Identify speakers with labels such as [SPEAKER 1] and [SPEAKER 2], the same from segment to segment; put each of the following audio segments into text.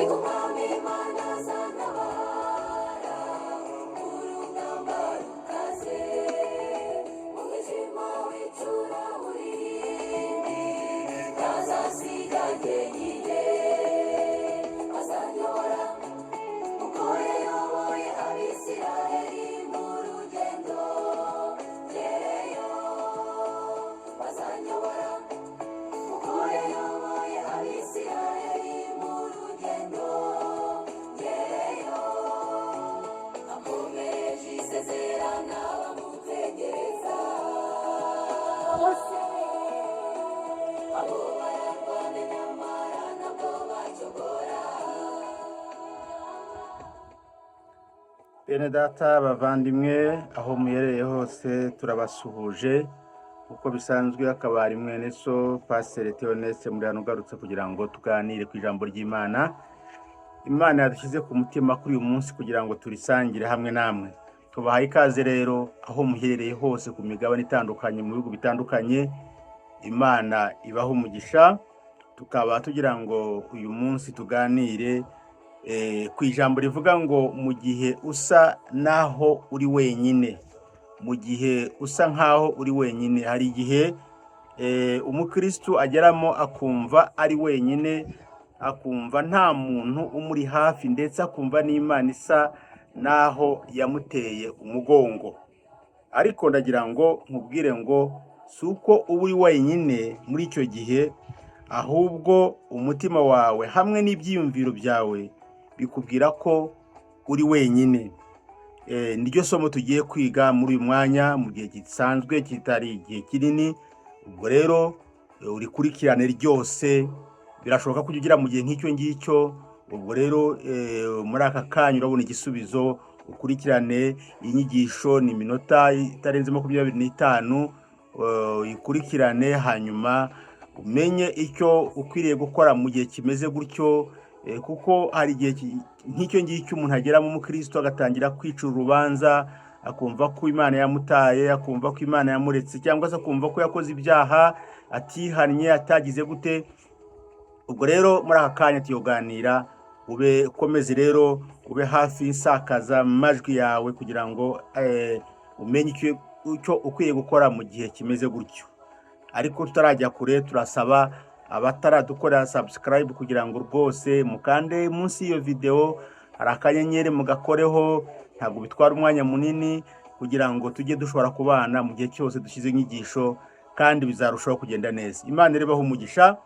[SPEAKER 1] Umwami Imana azantabara urugamba rukaze, mu mwijima w'icuraburindi ntazasiga jyenyine, azanyobora uko yayoboye Abisiraheli mu rugendo ngereyo, azanyobora uko yayoboye Abisiraheli mu rugendo ngereyo, akomeje isezerano bamutegereza bose. Abo bararwana nyamara ntabwo bacogora.
[SPEAKER 2] Bene data bavandimwe, aho muherereye hose turabasuhuje uko bisanzwe. Akaba ari mwene so Pasiteri Theoneste muri hano ugarutse kugira ngo tuganire ku ijambo ry'Imana. Imana yadushyize ku mutima kuri uyu munsi kugira ngo turisangire hamwe namwe. Tubahaye ikaze rero aho muherereye hose ku migabane itandukanye, mu bihugu bitandukanye. Imana ibahe umugisha. Tukaba tugira ngo uyu munsi tuganire ku ijambo rivuga ngo mu gihe usa naho uri wenyine. Mu gihe usa nkaho uri wenyine, hari igihe umukristu ageramo akumva ari wenyine, akumva nta muntu umuri hafi, ndetse akumva n'Imana isa naho yamuteye umugongo. Ariko ndagira ngo nkubwire ngo si uko uba uri wenyine muri icyo gihe, ahubwo umutima wawe hamwe n'ibyiyumviro byawe bikubwira ko uri wenyine. Niryo somo tugiye kwiga muri uyu mwanya, mu gihe gisanzwe kitari igihe kinini. Ubwo rero urikurikirane ryose. Birashoboka ko ujya ugera mu gihe nk'icyo ngicyo. Ubwo rero muri aka kanya urabona igisubizo. Ukurikirane inyigisho, ni iminota itarenze 25. Uyikurikirane hanyuma umenye icyo ukwiriye gukora mu gihe kimeze gutyo, kuko hari igihe nk'icyo ngicyo umuntu ageramo, umukristo agatangira kwicira urubanza, akumva ko Imana yamutaye, akumva ko Imana yamuretse, cyangwa se akumva ko yakoze ibyaha atihannye, atagize gute. Ubwo rero muri aka kanya tuyoganira. Ube ukomeze rero, ube hafi y'isakaza majwi yawe kugira ngo umenye icyo ukwiye gukora mu gihe kimeze gutyo. Ariko tutarajya kure, turasaba abataradukorera subscribe kugira ngo rwose mukande munsi y'iyo videwo, hari akanyenyeri, mugakoreho. Ntabwo bitwara umwanya munini, kugira ngo tujye dushobora kubana mu gihe cyose dushyize inyigisho, kandi bizarushaho kugenda neza. Imana irebaho umugisha.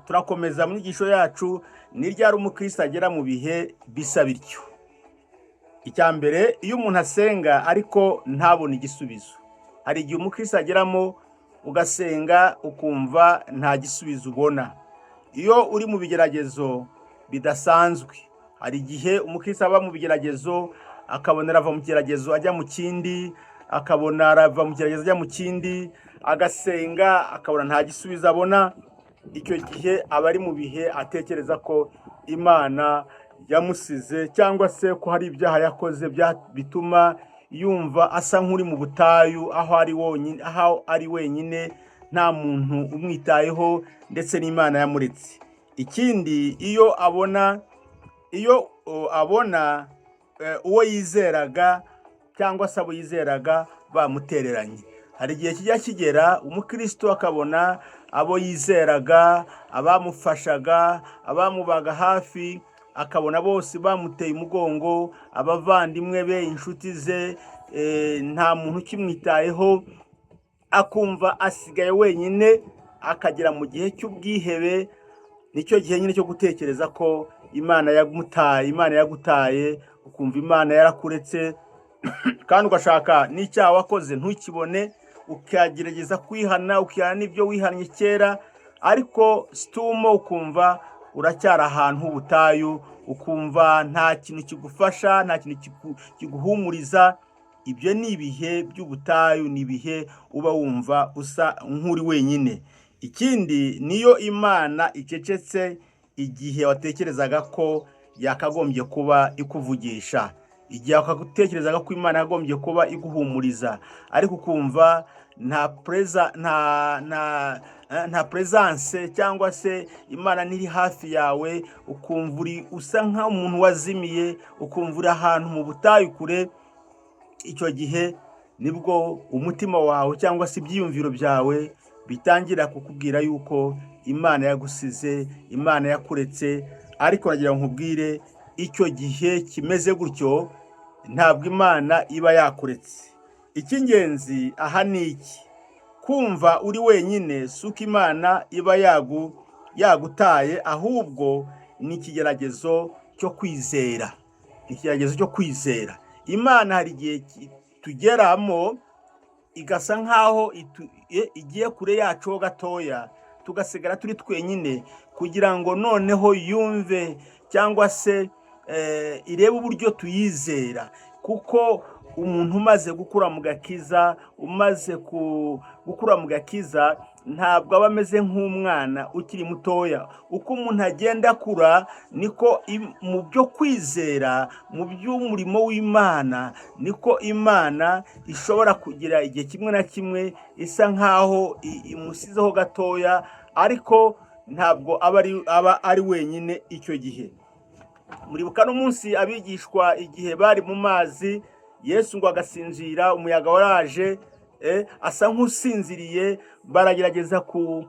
[SPEAKER 2] Turakomeza mu nyigisho yacu. Ni ryari umukristo agera mu bihe bisa bityo? Icya mbere, iyo umuntu asenga ariko ntabone igisubizo. Hari igihe umukristo ageramo ugasenga ukumva nta gisubizo ubona. Iyo uri mu bigeragezo bidasanzwe, hari igihe umukristo aba mu bigeragezo, akabona arava mu kigeragezo ajya mu kindi, akabona arava mu kigeragezo ajya mu kindi, agasenga akabona nta gisubizo abona. Icyo gihe aba ari mu bihe atekereza ko Imana yamusize, cyangwa se ko hari ibyaha yakoze bituma yumva asa nk'uri mu butayu, aho ari wonyine, aho ari wenyine, nta muntu umwitayeho, ndetse n'Imana yamuretse. Ikindi, iyo abona uwo yizeraga cyangwa se abo yizeraga bamutereranye. Hari igihe kijya kigera umukristo akabona abo yizeraga, abamufashaga, abamubaga hafi, akabona bose bamuteye umugongo, abavandimwe be, inshuti ze, nta muntu ukimwitayeho, akumva asigaye wenyine, akagera mu gihe cy'ubwihebe. Nicyo gihe nyine cyo gutekereza ko Imana yamutaye, Imana yagutaye, ukumva Imana yarakuretse, kandi ugashaka n'icyaha wakoze ntukibone, ukagerageza kwihana, ukihana n'ibyo wihannye kera, ariko situmo ukumva uracyari ahantu h'ubutayu, ukumva nta kintu kigufasha, nta kintu kiguhumuriza. Ibyo ni ibihe by'ubutayu, ni ibihe uba wumva usa nk'uri wenyine. Ikindi, niyo Imana icecetse igihe watekerezaga ko yakagombye kuba ikuvugisha, igihe wakagutekerezaga ko Imana yakagombye kuba iguhumuriza, ariko ukumva nta presence, nta nta nta presence cyangwa se Imana ntiri hafi yawe, ukumva uri usa nk'umuntu wazimiye, ukumva uri ahantu mu butayu kure. Icyo gihe nibwo umutima wawe cyangwa se ibyiyumviro byawe bitangira kukubwira yuko Imana yagusize, Imana yakuretse. Ariko nagira ngo nkubwire, icyo gihe kimeze gutyo ntabwo Imana iba yakuretse. Icy'ingenzi aha ni iki: kumva uri wenyine si uko Imana iba yagutaye, ahubwo ni ikigeragezo cyo kwizera, ikigeragezo cyo kwizera Imana. Hari igihe tugeramo igasa nk'aho igiye kure yacu ho gatoya, tugasigara turi twenyine, kugira ngo noneho yumve cyangwa se irebe uburyo tuyizera. Kuko umuntu umaze gukura mu gakiza, umaze gukura mu gakiza, ntabwo aba ameze nk'umwana ukiri mutoya. Uko umuntu agenda akura, niko mu byo kwizera, mu by'umurimo w'Imana, niko Imana ishobora kugira igihe kimwe na kimwe isa nk'aho imusizeho gatoya, ariko ntabwo aba ari wenyine icyo gihe. Muribuka n'umunsi abigishwa igihe bari mu mazi, Yesu ngo agasinzira, umuyaga waraje, asa nk'usinziriye, baragerageza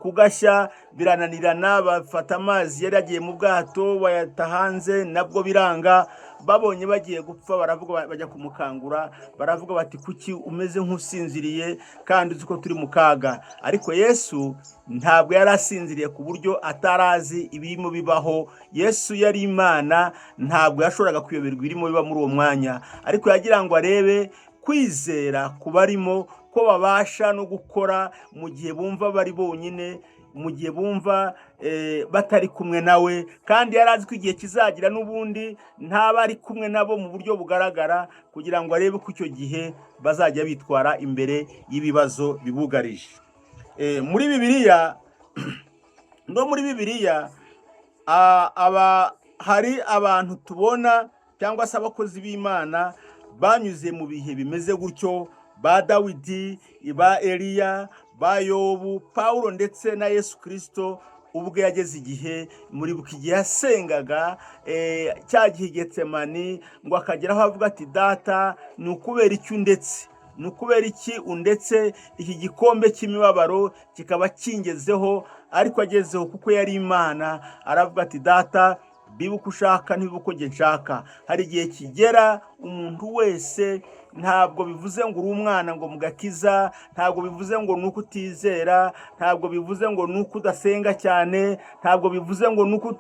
[SPEAKER 2] kugashya birananirana, bafata amazi yari yagiye mu bwato bayata hanze, nabwo biranga. Babonye bagiye gupfa, baravuga, bajya kumukangura, baravuga bati: "Kuki umeze nk'usinziriye kandi uzi ko turi mu kaga?" Ariko Yesu ntabwo yari asinziriye ku buryo atarazi ibirimo bibaho. Yesu yari Imana, ntabwo yashoboraga kuyoberwa ibirimo biba muri uwo mwanya, ariko yagira ngo arebe kwizera kubarimo, ko babasha no gukora mu gihe bumva bari bonyine, mu gihe bumva batari kumwe nawe. Kandi yari azi ko igihe kizagira n'ubundi ntaba ari kumwe nabo mu buryo bugaragara, kugira ngo arebe ko icyo gihe bazajya bitwara imbere y'ibibazo bibugarije. Muri Bibiliya, no muri Bibiliya aba hari abantu tubona cyangwa se abakozi b'Imana banyuze mu bihe bimeze gutyo: ba Dawidi, ba Eliya, ba Yobu, Pawulo, ndetse na Yesu Kirisito ubwo yageze igihe, muri buka igihe yasengaga cya gihe Getsemani, ngo akageraho avuga ati: "Data, ni ukubera iki undetse? Ni ukubera iki undetse iki gikombe cy'imibabaro kikaba kingezeho?" Ariko agezeho, kuko yari Imana, aravuga ati: "Data, bibe uko ushaka, ntibibe uko njye nshaka." Hari igihe kigera umuntu wese, ntabwo bivuze ngo uri umwana ngo mu gakiza, ntabwo bivuze ngo ni uko utizera, ntabwo bivuze ngo ni uko udasenga cyane, ntabwo bivuze ngo ni uko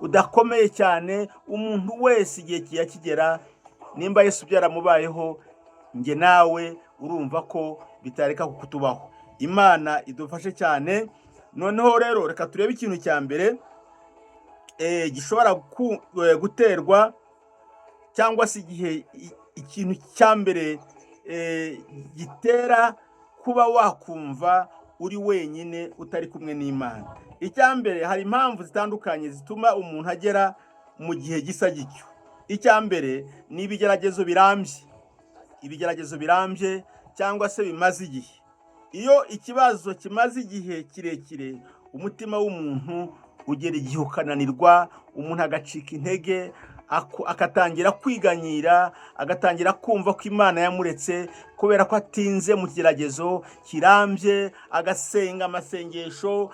[SPEAKER 2] udakomeye cyane. Umuntu wese igihe kijya kigera. Nimba Yesu byaramubayeho, njye nawe urumva ko bitareka kutubaho. Imana idufashe cyane. Noneho rero reka turebe ikintu cya mbere gishobora guterwa cyangwa se igihe ikintu cya mbere gitera kuba wakumva uri wenyine, utari kumwe n'Imana. Icya mbere, hari impamvu zitandukanye zituma umuntu agera mu gihe gisa gityo. Icya mbere ni ibigeragezo birambye, ibigeragezo birambye cyangwa se bimaze igihe. Iyo ikibazo kimaze igihe kirekire, umutima w'umuntu ugera igihe ukananirwa, umuntu agacika intege, agatangira kwiganyira, agatangira kumva ko Imana yamuretse kubera ko atinze mu kigeragezo kirambye, agasenga amasengesho,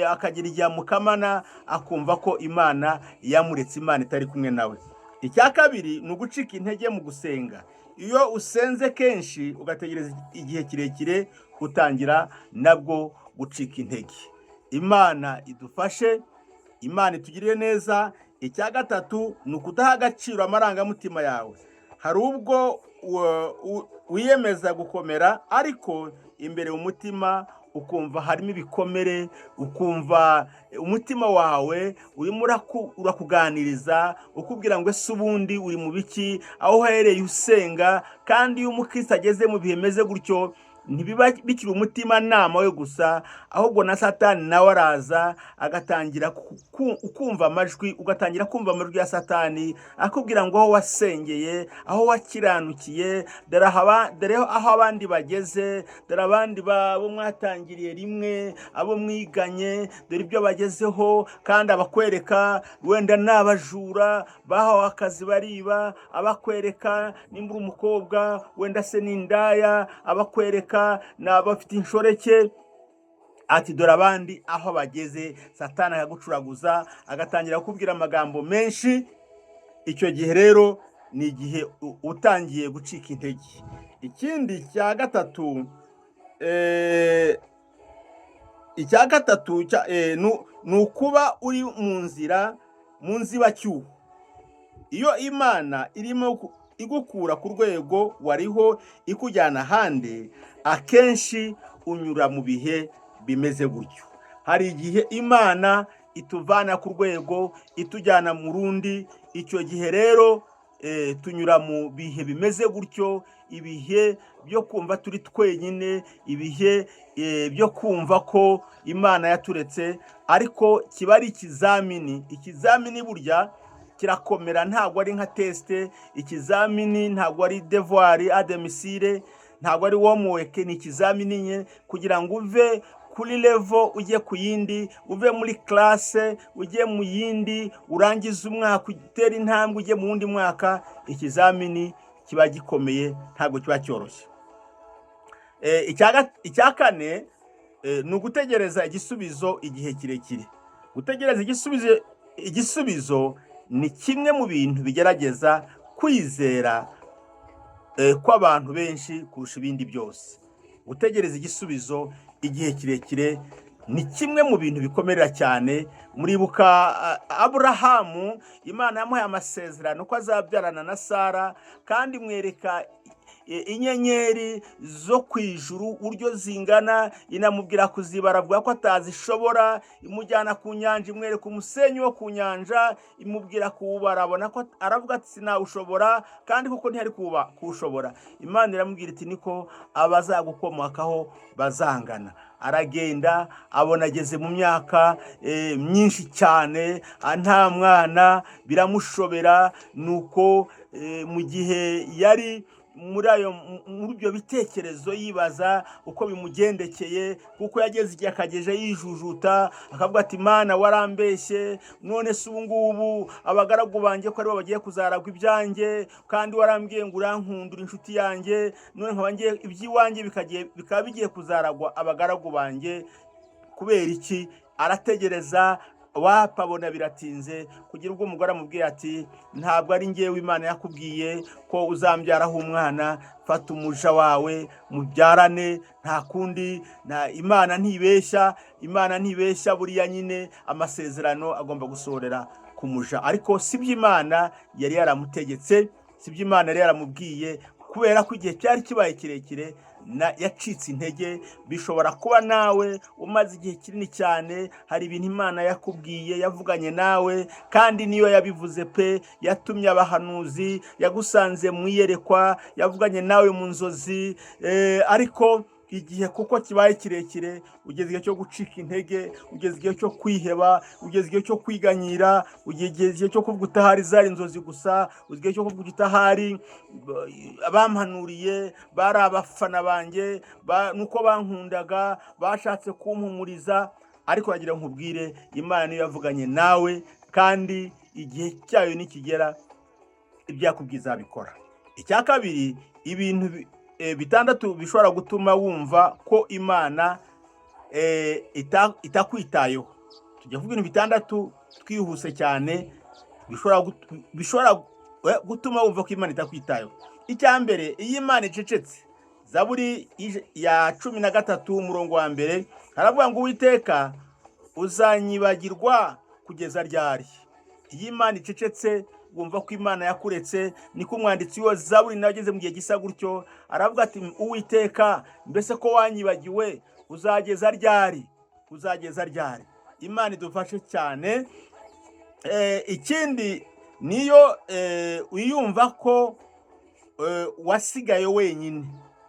[SPEAKER 2] akagira igihe amukamana, akumva ko Imana yamuretse, Imana itari kumwe nawe. Icya kabiri ni ugucika intege mu gusenga. Iyo usenze kenshi ugategereza igihe kirekire, utangira nabwo gucika intege. Imana idufashe, Imana itugirire neza. Icya gatatu ni ukudaha agaciro amarangamutima yawe. Hari ubwo wiyemeza gukomera, ariko imbere mu mutima ukumva harimo ibikomere, ukumva umutima wawe urimo urakuganiriza, ukubwira ngo: "Ese ubundi uri mu biki aho uherereye usenga?" Kandi iyo umukristo ageze mu bihe bimeze gutyo, Ntibiba bikiri umutimanama we gusa, ahubwo na Satani nawe araza agatangira kumva amajwi, ugatangira kumva amajwi ya Satani akubwira ngo aho wasengeye, aho wakiranukiye, dore aho abandi bageze, dore abandi bo mwatangiriye rimwe, abo mwiganye, dore ibyo bagezeho. Kandi abakwereka wenda ni abajura bahawe akazi bariba, abakwereka nimba uri umukobwa wenda se ni indaya, abakwereka ni abafite inshoreke, ati dore abandi aho bageze. Satani akagucuraguza, agatangira kukubwira amagambo menshi. Icyo gihe rero ni igihe utangiye gucika intege. Ikindi cya gatatu, icya gatatu ni ukuba uri mu nzira, mu nzibacyuho. Iyo Imana irimo igukura ku rwego wariho ikujyana ahandi, akenshi unyura mu bihe bimeze gutyo. Hari igihe Imana ituvana ku rwego itujyana mu rundi. Icyo gihe rero tunyura mu bihe bimeze gutyo, ibihe byo kumva turi twenyine, ibihe byo kumva ko Imana yaturetse. Ariko kiba ari ikizamini. Ikizamini burya kirakomera, ntabwo ari nka test. Ikizamini ntabwo ari devoir à domicile, ntabwo ari homework, ni ikizamini nye kugira ngo uve kuri level ujye ku yindi, uve muri classe ujye mu yindi, urangize umwaka utere intambwe ujye mu wundi mwaka. Ikizamini kiba gikomeye, ntabwo kiba cyoroshye. Icya kane ni ugutegereza igisubizo igihe kirekire. Gutegereza igisubizo ni kimwe mu bintu bigerageza kwizera kw'abantu benshi kurusha ibindi byose. Gutegereza igisubizo igihe kirekire ni kimwe mu bintu bikomerera cyane. Muribuka Aburahamu, Imana yamuhaye amasezerano ko azabyarana na Sara, kandi imwereka inyenyeri zo ku ijuru uburyo zingana, inamubwira kuzibara, avuga ko atazishobora. Imujyana ku nyanja, imwereka umusenyi wo ku nyanja, imubwira kuwubara, abona ko aravuga ati sinawushobora, kandi kuko ntiyari kuwushobora. Imana iramubwira iti niko abazagukomokaho bazangana. Aragenda abona ageze mu myaka myinshi cyane, nta mwana, biramushobera. Nuko mu gihe yari muri ibyo bitekerezo yibaza uko bimugendekeye, kuko yageze igihe akageje yijujuta, akavuga ati Imana warambeshye, none se ubu ngubu abagaragu banjye ko aribo bagiye kuzaragwa ibyanjye, kandi warambwiye ngo urankundura inshuti yanjye, none nkaba ngiye iby'iwanjye bikaba bigiye kuzaragwa abagaragu banjye, kubera iki? Arategereza, wapa abona biratinze, kugira ubwo umugore amubwiye ati ntabwo ari ngewe Imana yakubwiye ko uzambyaraho umwana, fata umuja wawe mubyarane, nta kundi, Imana ntibeshya, Imana ntibeshya. Buriya nyine amasezerano agomba gusohorera ku muja. Ariko si byo Imana yari yaramutegetse, si byo Imana yari yaramubwiye, kubera ko igihe cyari kibaye kirekire na yacitse intege. Bishobora kuba nawe umaze igihe kinini cyane, hari ibintu Imana yakubwiye, yavuganye nawe, kandi niyo yabivuze pe, yatumye abahanuzi, yagusanze mu iyerekwa, yavuganye nawe mu nzozi, ariko igihe kuko kibaye kirekire, ugeze igihe cyo gucika intege, ugeze igihe cyo kwiheba, ugeze igihe cyo kwiganyira, ugeze igihe cyo kuvuga utahari zari inzozi gusa, ugeze igihe cyo kuvuga utahari abampanuriye bari abafana banjye, nuko bankundaga bashatse kumpumuriza. Ariko nagira ngo nkubwire, Imana niyo yavuganye nawe, kandi igihe cyayo nikigera ibyo yakubwiye izabikora. Icya kabiri, ibintu bitandatu bishobora gutuma wumva ko Imana itakwitayeho. Tujya kuvuga ibintu bitandatu twihuse cyane bishobora gutuma wumva ko Imana itakwitayeho. Icya mbere, iyo Imana icecetse. Zaburi ya 13 umurongo wa mbere haravuga ngo Uwiteka uzanyibagirwa kugeza ryari? Iyo Imana icecetse wumva ko Imana yakuretse. Niko umwanditsi wa Zaburi nawe ageze mu gihe gisa gutyo aravuga ati Uwiteka mbese ko wanyibagiwe uzageza ryari? Uzageza ryari? Imana idufashe cyane. Ikindi niyo wiyumva ko wasigaye wenyine.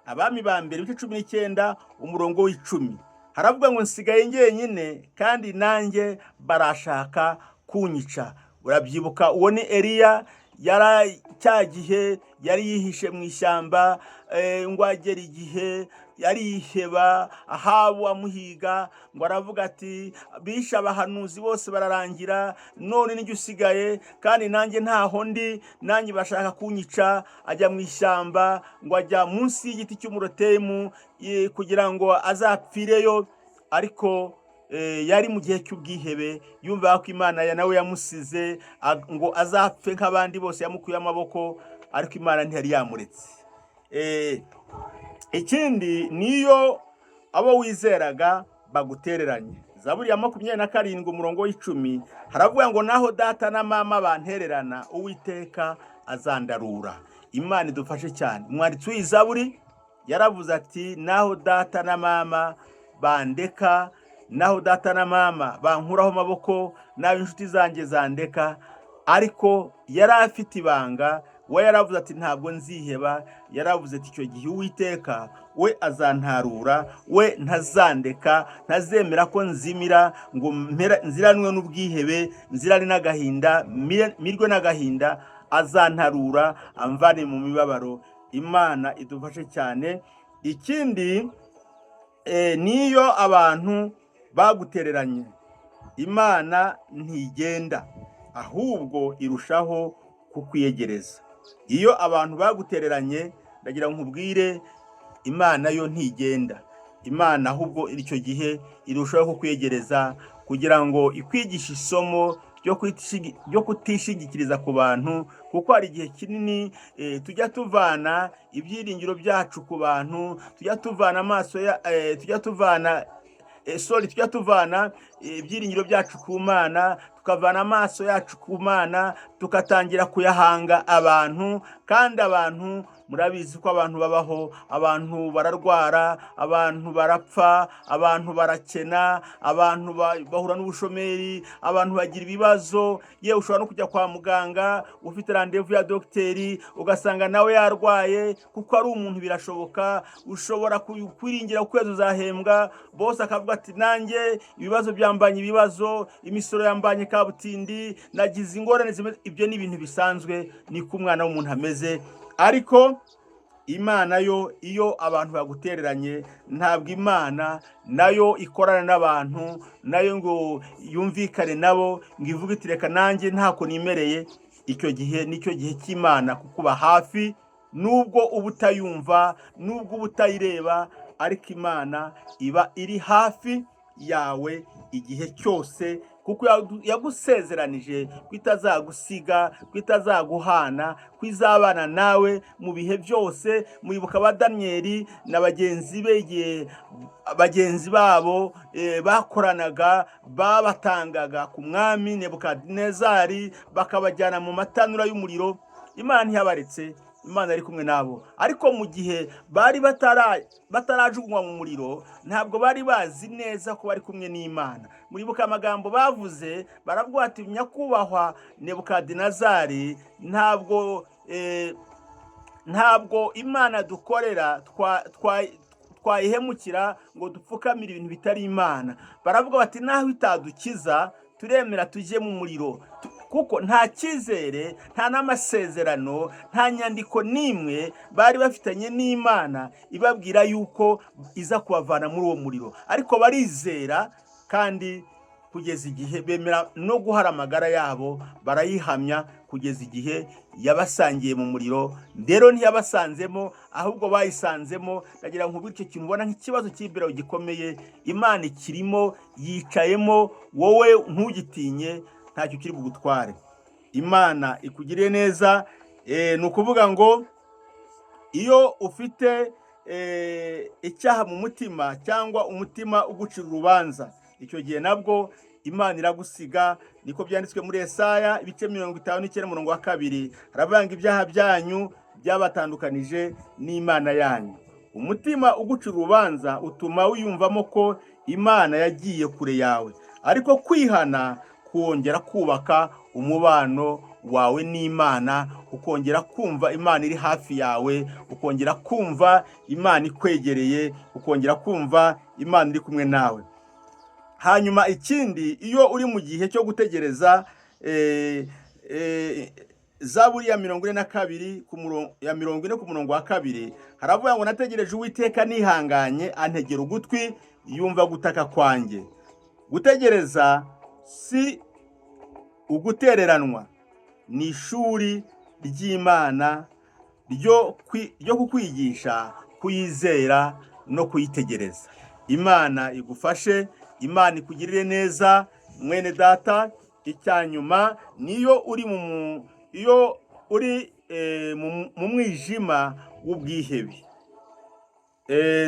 [SPEAKER 2] Abami ba Mbere, ibice 19, umurongo w'10, haravuga ngo: "Nsigaye njyenyine, kandi nanjye barashaka kunyica." Urabyibuka, uwo ni Eliya. Yari cya gihe yari yihishe mu ishyamba, ngo agera igihe yariheba, Ahabu amuhiga, ngo aravuga ati: "Bishe abahanuzi bose bararangira, none nijye usigaye, kandi nanjye ntaho ndi, nanjye bashaka kunyica." Ajya mu ishyamba, ngo ajya munsi y'igiti cy'umurotemu kugira ngo azapfireyo. Ariko yari mu gihe cy'ubwihebe, yumva ko Imana ya nawe yamusize, ngo azapfe nk'abandi bose, yamukuye amaboko, ariko Imana ntiyari yamuretse. Ikindi, niyo abo wizeraga bagutereranye. Zaburi ya 27, umurongo w'10, haravuga ngo: "Naho data na mama bantererana, Uwiteka azandarura." Imana idufashe cyane. Umwanditsi w'iyi zaburi yaravuze ati: "Naho data na mama bandeka, naho data na mama bankuraho amaboko, naho inshuti zanjye zandeka." Ariko yari afite ibanga. We yaravuze ati: "Ntabwo nziheba." Yaravuze ati: "Icyo gihe Uwiteka we azantarura, we ntazandeka, ntazemera ko nzimira ngo nziranwe n'ubwihebe, nzirane n'agahinda, mirwe n'agahinda. Azantarura amvane mu mibabaro." Imana idufashe cyane. Ikindi, niyo abantu bagutereranye, Imana ntigenda, ahubwo irushaho kukwiyegereza. Iyo abantu bagutereranye, ndagira ngo nkubwire, Imana yo ntigenda. Imana ahubwo icyo gihe irushaho kukwiyegereza kugira ngo ikwigishe isomo ryo kutishingikiriza ku bantu, kuko hari igihe kinini tujya tuvana ibyiringiro byacu ku bantu, tujya tuvana amaso ya tujya tuvana sorry, tujya tuvana ibyiringiro byacu ku Mana, tukavana amaso yacu ku Mana, tugatangira kuyahanga abantu. Kandi abantu, murabizi ko abantu babaho, abantu bararwara, abantu barapfa, abantu barakena, abantu bahura n'ubushomeri, abantu bagira ibibazo. Yewe, ushobora no kujya kwa muganga ufite rendez-vous ya dogiteri, ugasanga nawe yarwaye, kuko ari umuntu, birashoboka. Ushobora kwiringira ukwezi uzahembwa, bose akavuga ati: "Nanjye ibibazo byambanye ibibazo, imisoro yambanye kabutindi, nagize ingorane zimeze." Ibyo ni ibintu bisanzwe, niko umwana w'umuntu ameze. Ariko Imana yo, iyo abantu bagutereranye, ntabwo Imana nayo ikorana n'abantu nayo ngo yumvikane nabo, ngo ivuge iti: "Reka nanjye ntako nimereye." Icyo gihe nicyo gihe cy'Imana kukuba hafi, nubwo uba utayumva, nubwo uba utayireba, ariko Imana iba iri hafi yawe igihe cyose, kuko yagusezeranije ko itazagusiga, ko itazaguhana, ko izabana nawe mu bihe byose. Mwibuka ba Daniyeli na bagenzi be, igihe bagenzi babo bakoranaga babatangaga ku mwami Nebukadinezari, bakabajyana mu matanura y'umuriro, Imana ntiyabaretse, Imana yari kumwe nabo. Ariko mu gihe bari batarajugunywa mu muriro, ntabwo bari bazi neza ko bari kumwe n'Imana. Muribuka amagambo bavuze, baravuga bati: "Nyakubahwa Nebukadinezari, ntabwo Imana dukorera twayihemukira ngo dupfukamire ibintu bitari Imana." Baravuga bati: "Naho itadukiza, turemera tujye mu muriro." Kuko nta cyizere, nta n'amasezerano, nta nyandiko n'imwe bari bafitanye n'Imana ibabwira yuko iza kubavana muri uwo muriro. Ariko barizera, kandi kugeza igihe bemera no guhara amagara yabo, barayihamya kugeza igihe yabasangiye mu muriro. Rero ntiyabasanzemo, ahubwo bayisanzemo. Ndagira ngo icyo kintu ubona nk'ikibazo cy'imbere gikomeye, Imana ikirimo, yicayemo. Wowe ntugitinye, ntacyo kiri bugutware. Imana ikugiriye neza. Ni ukuvuga ngo iyo ufite icyaha mu mutima cyangwa umutima ugucira urubanza, icyo gihe nabwo Imana iragusiga. Niko byanditswe muri Esaya, ibice 59, umurongo wa 2, haravuga ngo: "Ibyaha byanyu byabatandukanije n'Imana yanyu." Umutima ugucira urubanza utuma wiyumvamo ko Imana yagiye kure yawe, ariko kwihana Kongera kubaka umubano wawe n'Imana, ukongera kumva Imana iri hafi yawe, ukongera kumva Imana ikwegereye, ukongera kumva Imana iri kumwe nawe. Hanyuma ikindi, iyo uri mu gihe cyo gutegereza, Zaburi ya 42 ku murongo, ya 40 ku murongo wa 2, haravuga ngo: "Nategereje Uwiteka nihanganye, antegera ugutwi, yumva gutaka kwanjye." Gutegereza si ugutereranwa, ni ishuri ry'Imana ryo kukwigisha kuyizera no kuyitegereza. Imana igufashe, Imana ikugirire neza, mwene data. Icya nyuma, niyo uri mu iyo uri mu mwijima w'ubwihebe.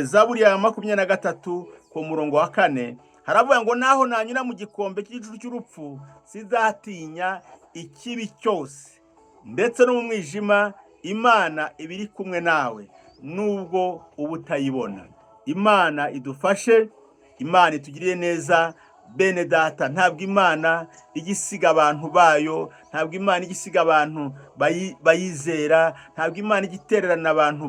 [SPEAKER 2] Zaburi ya 23 ku murongo wa 4 haravuga ngo: "Naho nanyura mu gikombe cy'igicucu cy'urupfu, sinzatinya ikibi cyose." Ndetse no mu mwijima Imana iba iri kumwe nawe, nubwo uba utayibona. Imana idufashe, Imana itugirire neza, bene data. Ntabwo Imana ijya isiga abantu bayo, ntabwo Imana ijya isiga abantu bayizera, ntabwo Imana ijya itererana abantu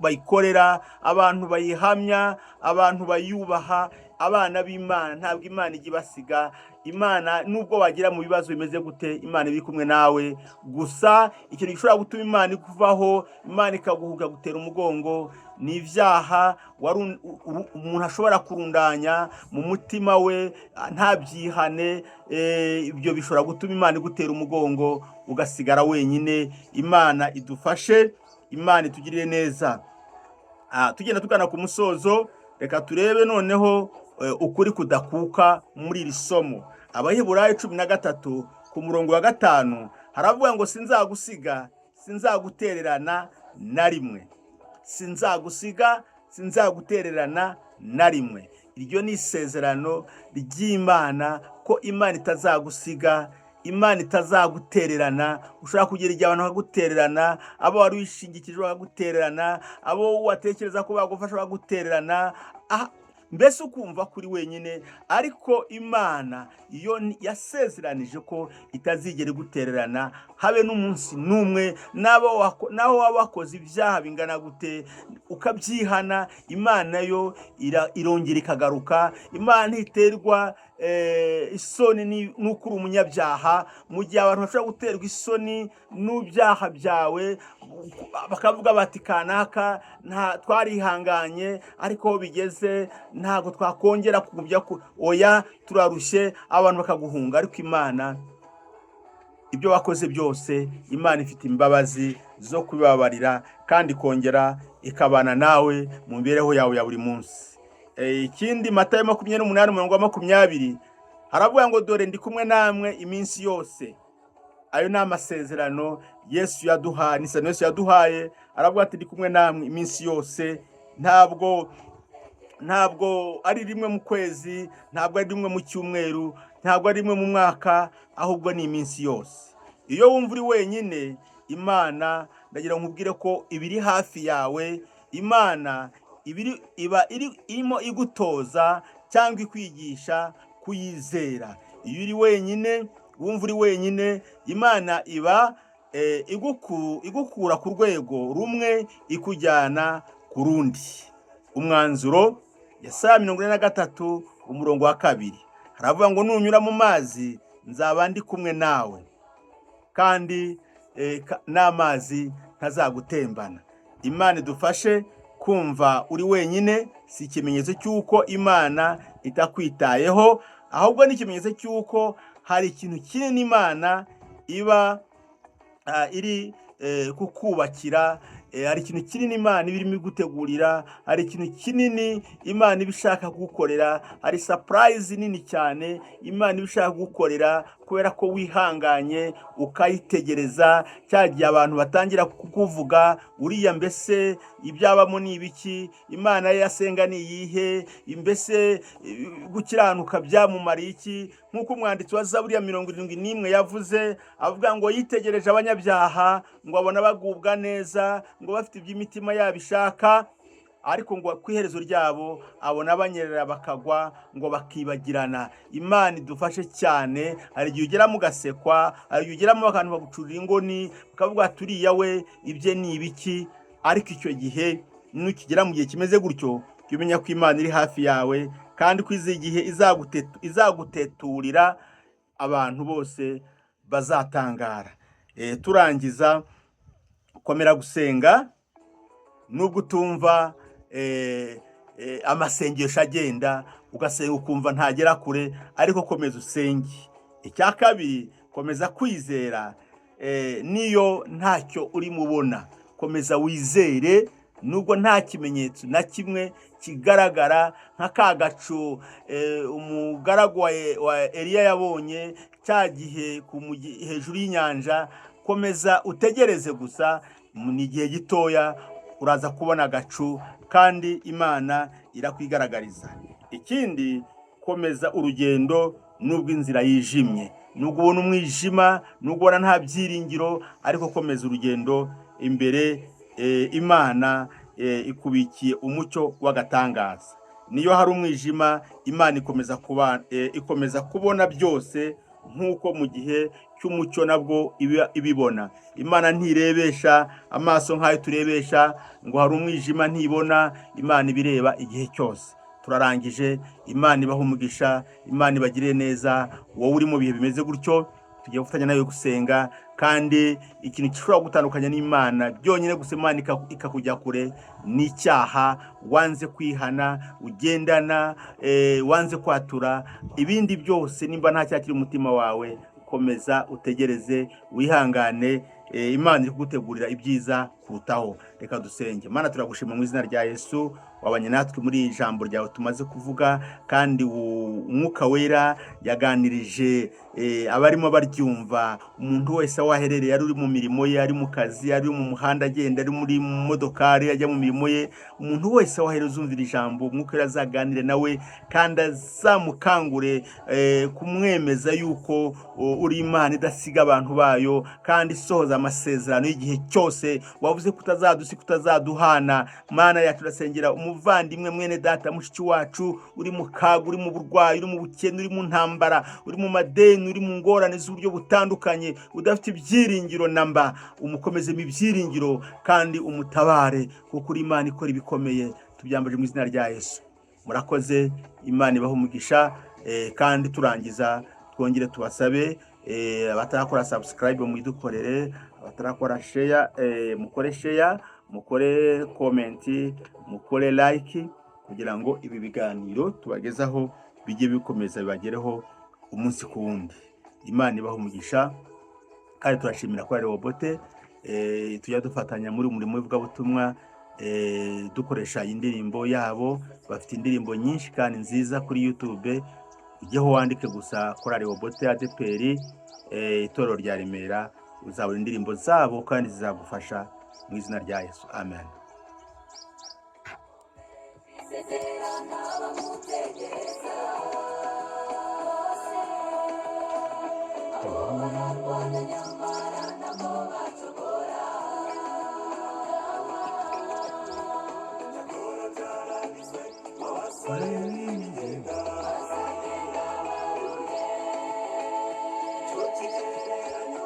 [SPEAKER 2] bayikorera, abantu bayihamya, abantu bayubaha, abana b'Imana. Ntabwo Imana ijya ibasiga. Imana, nubwo wagera mu bibazo bimeze gute, Imana iba iri kumwe nawe. Gusa ikintu gishobora gutuma Imana ikuvaho, Imana ikaguhuga, gutera umugongo, ni ibyaha umuntu ashobora kurundanya mu mutima we ntabyihane. Ibyo bishobora gutuma Imana igutera umugongo, ugasigara wenyine. Imana idufashe, Imana itugirire neza. Tugenda tugana ku musozo, reka turebe noneho ukuri kudakuka muri iri somo. Abaheburayo 13 ku murongo wa 5 haravuga ngo: "Sinzagusiga, sinzagutererana na rimwe." Sinzagusiga, sinzagutererana na rimwe. Iryo ni isezerano ry'Imana, ko Imana itazagusiga, Imana itazagutererana. Ushobora kugera igihe abantu bakagutererana, abo wari wishingikije bakagutererana, abo watekereza ko bagufasha bakagutererana, mbese ukumva kuri wenyine. Ariko Imana iyo yasezeranije ko itazigera igutererana habe n'umunsi n'umwe. Naho waba wakoze ibyaha bingana gute, ukabyihana, Imana yo irongera ikagaruka. Imana ntiterwa isoni n'uko uri umunyabyaha. Mu gihe abantu bashobora guterwa isoni n'ibyaha byawe, bakavuga bati: "Kanaka nta twarihanganye, ariko aho bigeze ntabwo twakongera kugumya ku oya, turarushye," abantu bakaguhunga. Ariko Imana, ibyo wakoze byose, Imana ifite imbabazi zo kubibabarira kandi ikongera ikabana nawe mu mibereho yawe ya buri munsi. Ikindi, Matayo 28 umurongo wa 20 haravuga ngo: "Dore ndi kumwe namwe iminsi yose." Ayo ni amasezerano Yesu yaduhaye, ni isezerano Yesu yaduhaye. Aravuga ati: "Ndi kumwe namwe iminsi yose." Ntabwo ari rimwe mu kwezi, ntabwo ari rimwe mu cyumweru, ntabwo ari rimwe mu mwaka, ahubwo ni iminsi yose. Iyo wumva uri wenyine, Imana, ndagira ngo nkubwire ko iba iri hafi yawe. Imana iba irimo igutoza cyangwa ikwigisha kuyizera. Iyo uri wenyine, wumva uri wenyine, Imana iba igukura ku rwego rumwe ikujyana ku rundi. Umwanzuro, Yesaya 43 umurongo wa 2 haravuga ngo: "Nunyura mu mazi, nzaba ndi kumwe nawe, kandi n'amazi ntazagutembana." Imana idufashe. Kumva uri wenyine si ikimenyetso cy'uko Imana itakwitayeho, ahubwo ni ikimenyetso cy'uko hari ikintu kinini Imana iba iri kukubakira, hari ikintu kinini Imana iba irimo igutegurira, hari ikintu kinini Imana iba ishaka kugukorera, hari surprise nini cyane Imana iba ishaka kugukorera kubera ko wihanganye ukayitegereza. Cya gihe abantu batangira kukuvuga: "Uriya mbese ibyabamo ni ibiki? Imana ye yasenga ni iyihe? Mbese gukiranuka byamumariye iki?" Nk'uko umwanditsi wa Zaburi ya 71 yavuze, avuga ngo yitegereje abanyabyaha, ngo abona bagubwa neza, ngo bafite ibyo imitima yabo ishaka. Ariko ngo ku iherezo ryabo abona banyerera bakagwa, ngo bakibagirana. Imana idufashe cyane. Hari igihe ugeramo ugasekwa, hari igihe ugeramo abantu bagucurira ingoni, bakavuga ati uriya we ibye ni ibiki. Ariko icyo gihe nukigera mu gihe kimeze gutyo, jya umenya ko Imana iri hafi yawe, kandi ko izi igihe izaguteturira abantu bose bazatangara. Turangiza, komera gusenga nubwo utumva amasengesho agenda, ugasenga ukumva ntagera kure, ariko komeza usenge. Icya kabiri, komeza kwizera niyo ntacyo urimo ubona, komeza wizere nubwo nta kimenyetso na kimwe kigaragara, nka ka gacu umugaragu wa Eliya yabonye cya gihe hejuru y'inyanja. Komeza utegereze gusa, ni igihe gitoya uraza kubona agacu, kandi Imana irakwigaragariza. Ikindi, komeza urugendo nubwo inzira yijimye, nubwo ubona umwijima, nubwo ubona nta byiringiro, ariko komeza urugendo imbere. Imana ikubikiye umucyo w'agatangaza. Niyo hari umwijima, Imana ikomeza kubona byose nk'uko mu gihe cy'umucyo nabwo iba ibibona. Imana ntirebesha amaso nk'ayo turebesha ngo hari umwijima ntibona. Imana ibireba igihe cyose. Turarangije. Imana ibahe umugisha, Imana ibagirire neza. Wowe uri mu bihe bimeze gutyo, tugiye gufatanya nawe gusenga. Kandi ikintu gishobora gutandukanya n'Imana byonyine gusa, Imana ikakujya kure, ni icyaha wanze kwihana, ugendana, wanze kwatura. Ibindi byose, nimba nta cyaha kiri mu mutima wawe, komeza utegereze, wihangane. Imana iri kugutegurira ibyiza kurutaho. Reka dusenge. Mana, turagushima mu izina rya Yesu, wabanye natwe muri iri jambo ryawe tumaze kuvuga, kandi Umwuka Wera yaganirije abarimo baryumva. Umuntu wese aho aherereye, ari uri mu mirimo ye, ari mu kazi, ari mu muhanda agenda, ari muri modokari ajya mu mirimo ye, umuntu wese aho aherereye uzumvira ijambo, Umwuka Wera azaganire nawe kandi azamukangure kumwemeza yuko uri Imana idasiga abantu bayo, kandi isohoza amasezerano y'igihe cyose. Wavuze ko utazadusiga, utazaduhana. Mana yacu, turasengera umuvandimwe, mwene data, mushiki wacu uri mu kaga, uri mu burwayi, uri mu bukene, uri mu ntambara, uri mu madeni, uri mu ngorane z'uburyo butandukanye, udafite ibyiringiro namba. Umukomeze mu ibyiringiro kandi umutabare, kuko uri Imana ikora ibikomeye. Tubyambaje mu izina rya Yesu. Murakoze, Imana ibahe umugisha. Kandi turangiza twongere tubasabe, abatarakora subscribe muyidukorere, abatarakora share mukore share, mukore comment, mukore like, kugira ngo ibi biganiro tubagezaho bijye bikomeza bibagereho umunsi ku wundi. Imana ibahe umugisha. Kandi turashimira ko ari Robote tujya dufatanya muri uyu murimo w'ivugabutumwa, dukoresha indirimbo yabo. Bafite indirimbo nyinshi kandi nziza kuri YouTube. Ujyeho wandike gusa Korali Robote ADEPR itorero rya Remera, uzabona indirimbo zabo kandi zizagufasha mu izina rya Yesu. Amen.
[SPEAKER 1] Isezerano bamutegereza abo bararwana nyamara nabo bacogora.
[SPEAKER 3] Nyakora byaranditswe, abasore b'imigenda
[SPEAKER 1] Bazagenda baruhe.
[SPEAKER 3] Icyo kigereranyo.